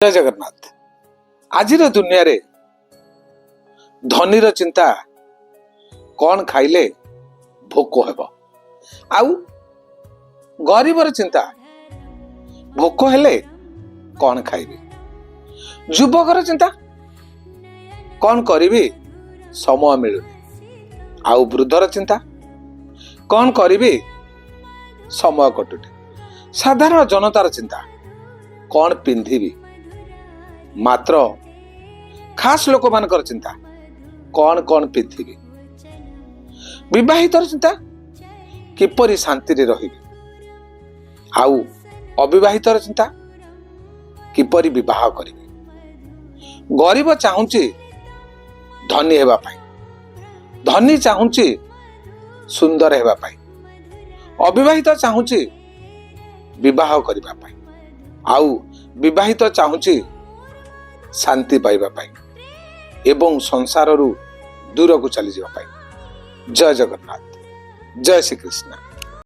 ଜୟ ଜଗନ୍ନାଥ। ଆଜିର ଦୁନିଆରେ ଧନୀର ଚିନ୍ତା କ'ଣ ଖାଇଲେ ଭୋକ ହେବ, ଆଉ ଗରିବର ଚିନ୍ତା ଭୋକ ହେଲେ କ'ଣ ଖାଇବି। ଯୁବକର ଚିନ୍ତା କ'ଣ କରିବି, ସମୟ ମିଳୁନି। ଆଉ ବୃଦ୍ଧର ଚିନ୍ତା କ'ଣ କରିବି, ସମୟ କଟୁନି। ସାଧାରଣ ଜନତାର ଚିନ୍ତା କ'ଣ ପିନ୍ଧିବି। ମାତ୍ର ଖାସ ଲୋକମାନଙ୍କର ଚିନ୍ତା କ'ଣ କ'ଣ ପିନ୍ଧିବି। ବିବାହିତର ଚିନ୍ତା କିପରି ଶାନ୍ତିରେ ରହିବି, ଆଉ ଅବିବାହିତର ଚିନ୍ତା କିପରି ବିବାହ କରିବି। ଗରିବ ଚାହୁଁଛି ଧନୀ ହେବା ପାଇଁ, ଧନୀ ଚାହୁଁଛି ସୁନ୍ଦର ହେବା ପାଇଁ, ଅବିବାହିତ ଚାହୁଁଛି ବିବାହ କରିବା ପାଇଁ, ଆଉ ବିବାହିତ ଚାହୁଁଛି ଶାନ୍ତି ପାଇବା ପାଇଁ ଏବଂ ସଂସାରରୁ ଦୂରକୁ ଚାଲିଯିବା ପାଇଁ। ଜୟ ଜଗନ୍ନାଥ, ଜୟ ଶ୍ରୀକୃଷ୍ଣ।